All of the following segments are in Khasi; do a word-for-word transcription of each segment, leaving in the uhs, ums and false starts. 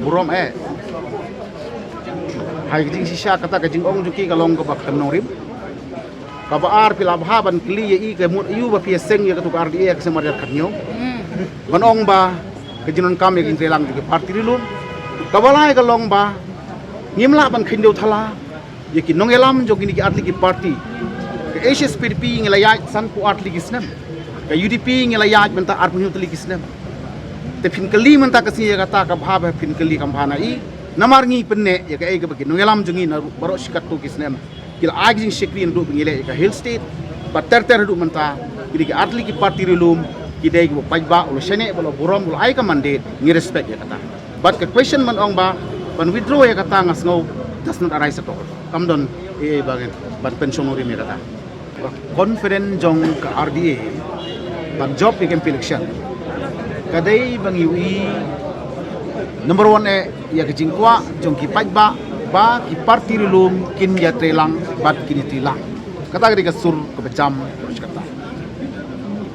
Burom eh. Hai ka jingshisha kata ka jingong jong ki ka long kaba khlem nongrim. Kaba ar phi la bha ban kylli ïa i ka mut aiu ba phi ïaseng ïa katu ka R D A ka snem ar hajar khathynñiew. Ban ong ba ka jingdonkam ïa ka jingtreilang jong ki party ri lum. Kaba lai ka long ba ngim lah ban khyndew thala ïa ki nongïalam jong kine ki artylli ki party. Ka H S P D P ngi la ïaid sanphew artylli ki snem. Ka U D P ngi la ïaid mynta arphew hynñiew tylli ki snem. Te phin kylli mynta ka sngi ïa kata ka bha ba phin kylli kham bha na i. Namar ngi pynneh ïa kaei kaba ki nongïalam jong ngi na baroh shi katto ki snem ki la ai ka jingshakri naduh ba ngi leh ïa ka Hill State bad ter ter haduh mynta. Kine ki artylli ki party ri lum ki dei kiba paidbah u la shaniah bad u la burom u la ai ka mandate, ngi respect ïa kata. Bad ka question ban ong ba ban withdraw ïa kata nga sngew does not arise at all. Kam don ei ei ba ngan ban pynshong nongrim ïa kata. Confident jong ka R D A ban jop ïa ka M P election ka dei ba ngi ïohi, number one eh, ïa ka jingkwah jong ki paidbah ba ki party ri lum kin ïatreilang bad kin ïatreilang. Kata ka dei ka sur kaba jam. Kata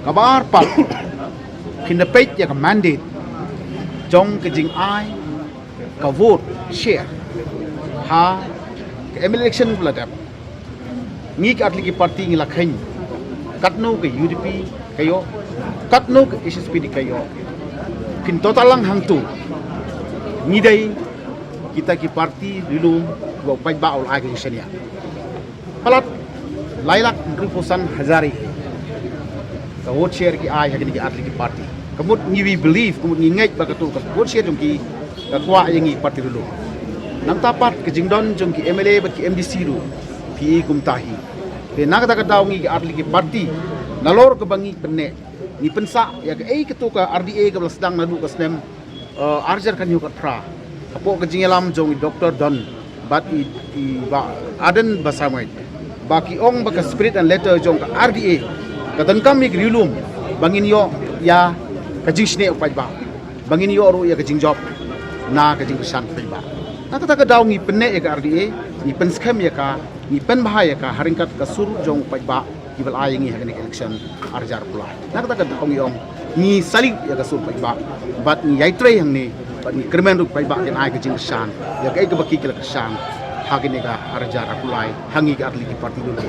kaba ar pat, phin da peit ïa ka mandate jong ka jingai ka vote share ha ka M L A election ba la dep. Ngi ka artylli ki party ngi la kheiñ katno ka U D P ka ïoh, katno ka H S P D ka ïoh. Phin to tang lang hangto, ngi dei kita ki party ri lum kiba u paidbah u la ai ka jingshaniah. Palat lai lak hynriewphew san hajar ïa ka vote share ki ai ha kine ki artylli ki party. Ka mut ngi, we believe, ka mut ngi ngeit ba katu ka vote share jong ki ka kwah ïa ngi party ri lum. Nangta pat ka jingdon jong ki M L A bad ki M D C ruh phi i kumta hi. Te na kata ka daw ngi ki artylli ki party, nalor kaba ngi pynneh, ngi pynsah ïa kaei katu ka R D A kaba la sdang naduh ka snem eh, ar hajar khathynñiew khatphra, hapoh ka jingïalam jong i Doctor Don bad i, i Bah Ardent Basaiawmoit, ba ki ong ba ka spirit and letter jong ka R D A ka donkam ïa ki ri lum ba ngin ïoh ïa ka jingsngew u paidbah, ba ngin ïoh ruh ïa ka jingjop na ka jingkyrshan u paidbah. Na kata ka daw ngi pynneh ïa ka R D A, ngi pynskhem ïa ka, ngi pynbha ïa ka ha ryngkat ka sur jong u paidbah kiba la ai ïa ngi ha kane ka election ar hajar arphew lai. Na kata ka daw ngi ong ngi salute ïa ka sur paidbah bad ngi ïai trei hangne bad ngi kyrmen ruh paidbah kin ai ka jingkyrshan ïa kaei kaba ki ki la kyrshan ha kane ka ar hajar arphew lai ha ngi ka artylli ki party ri lum.